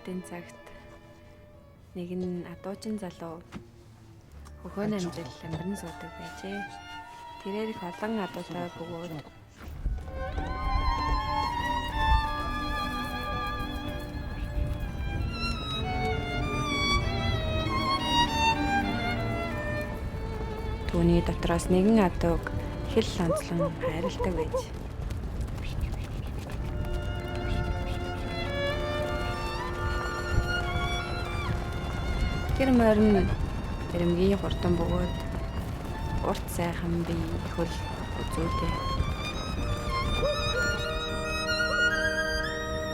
амралтын цагт нэг нь адуучин залуу хөхөн амжил амиран суудаг байжээ. Тэрээр их олон адуутай бөгөөд түүний дотроос нэгэн адууг хэл онцлон хайрладаг байж. Тэр морин эрэмгийн хурдан бөгөөд урт сайхан бие хөл үзүүлээ.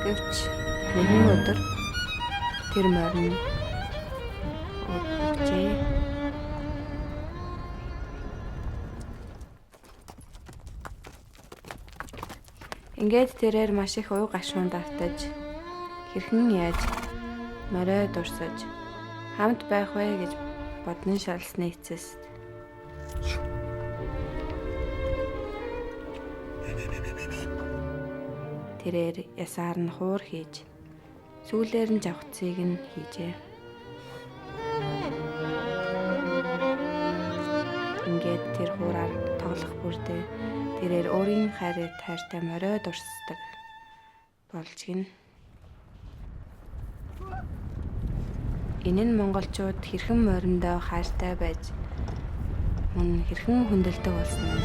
Гэвч нэгэн өдөр тэр морин өгчээ. Ингээд тэрээр маш их уй гашуун давтаж хэрхэн яаж морио дурсаж хамт байх вэ гэж бодон шалсны эцэст тэрээр ясаар нь хуур хийж сүүлээр нь жавхцыг нь хийжээ. Ингээд тэр хуураар тоглох бүрдээ тэрээр өөрийн хайрыг хайртай морио дурсдаг болж гинэ. Энэ нь монголчууд хэрхэн мориндоо хайртай байж мөн хэрхэн хүндэлдэг болсон юм.